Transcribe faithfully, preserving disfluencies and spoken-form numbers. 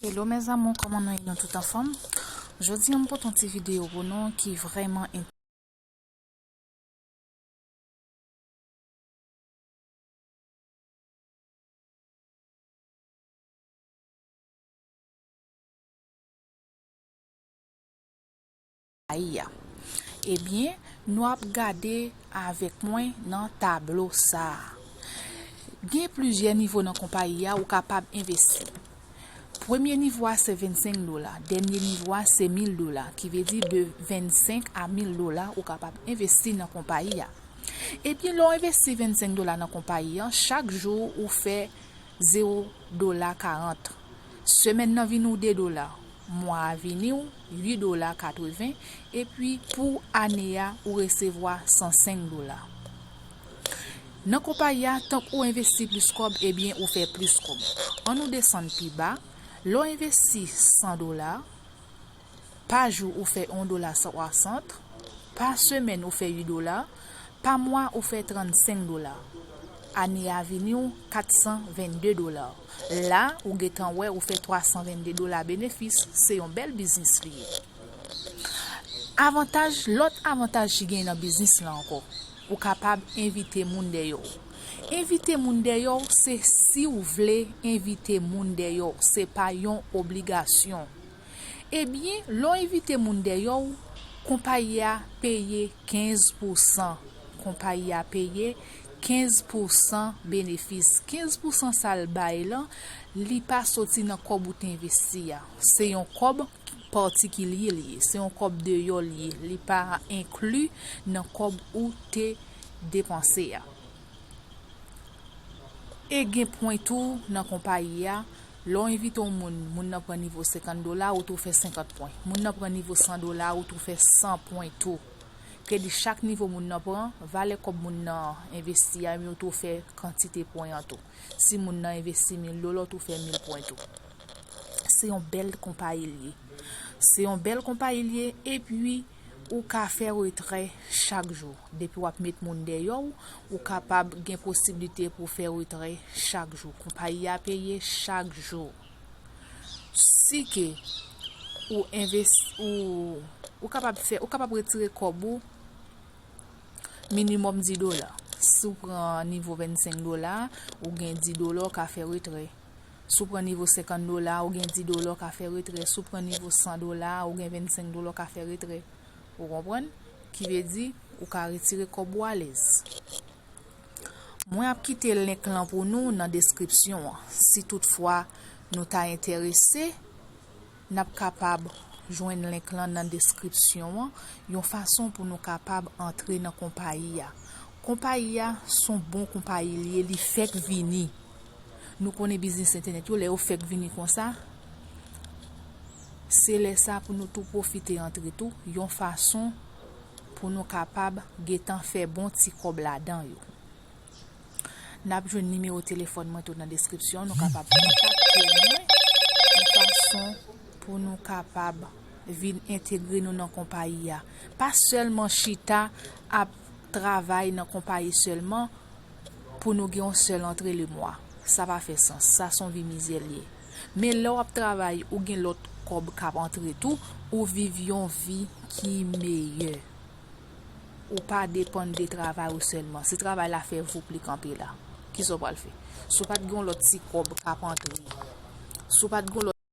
Hello mes amours, kòman nou ye, nou tout anfòm? Jodi a m pote yon ti videyo pou nou ki vrèman Ebyen, nou ap gade avèk mwen nan tablo sa a. Gen plizyè nivo nan konpayi a ou kapab envesti. Premye nivo a se vennsenk dola, dènye nivo a se mil dola, ki vle di de vennsenk a mil dola ou kapab envesti nan konpayi a. Ebyen, lè w envesti vennsenk dola nan konpayi a, chak jou ou fè zewo dola karant. Semèn nan vini w de dola, mwa a vini w uit dola katreven, epi pou ane a ou resevwa san senk dola. Nan konpayi a, tank ou envesti plis kòb, ebyen ou fè plis kòb. Ann nou desann pi ba. Lè w envesti san dola, pa jou ou fè yon dola swasant, pa semèn ou fè uit dola, pa mwa ou fè trannsenk dola. Ane a vini w katsan vennde dola. La, ou gentan wè ou fè twasan vennde dola benefis, se yon bèl biznis li ye. Avantaj, lòt avantaj ki gen nan biznis la ankò, ou kapab envite moun dèyè w. Envite moun dèyè w, se si w vle envite moun dèyè w, se pa yon obligasyon. Ebyen, lè w envite moun dèyè w, konpayi a peye kenz pousan. Konpayi a peye kenz pousan benefis. Kenz pousan sa l bay lan, li pa soti nan kòb ou te envesti a. Se yon kòb patikilye li ye, se yon kòb deyò li ye, li pa enkli nan kòb ou te depanse a. E gen pwen tou nan konpayi a, lè w envite yon moun, moun nan pran nivo senkant dola, ou tou fè senkant pwen. Moun nan pran nivo san dola, ou tou fè san pwen tou. Kredi chak nivo moun nan pran, valè kòb moun nan envesti a, yo tou fè kantite pwen an tou. Si moun nan envesti mil dola, ou tou fè mil pwen tou. Se yon bèl konpayi li ye. Se yon bèl konpayi li ye, epi ou ka fè retrè chak jou. Depi w ap met moun dèyè w, ou kapab gen posiblite pou w fè retrè chak jou. Konpayi a peye chak jou. Si ke ou envesti, ou, ou kapab fè, ou kapab retire kòb ou minimòm dis dola. Si w pran nivo vennsenk dola, ou gen dis dola w ka fè retrè. Si w pran nivo senkant dola, ou gen dis dola w ka fè retrè. Si w pran nivo san dola, ou gen vennsenk dola w ka fè retrè. Ou konprann? Ki vle di, ou ka retire kòb ou alèz. Mwen ap kite link lan pou nou nan deskripsyon an. Si toutfwa nou ta enterese, n ap kapab jwenn link lan nan deskripsyon an, yon fason pou nou kapab antre nan konpayi a. Konpayi a s on bon konpayi li ye, li fèk vini. Nou konnen biznis entènèt yo, lè yo fèk vini konsa, se lè sa pou nou tou pwofite antre tou, yon fason pou nou kapab gentan fè bon ti kòb ladan yo. N ap jwenn nimewo telefòn mwen tou nan deskripsyon, nou kapab kontakte mwen yon fason pou nou kapab vin entegre nou nan konpayi a. Pa sèlman chita ap travay nan konpayi sèlman pou nou gen yon sèl antre lemwa. Sa pa fè sans. Sa s on vi mizè l ye. Men lè w ap travay, ou gen lòt kòb k ap antre tou, ou viv yon vi ki meyè. Ou pa depann de travay ou sèlman. Si travay la fè voup, li kanpe la. Kisa w pral fè? Si w pa t gen yon lòt ti kòb k ap antre, si w pa t gen yon lòt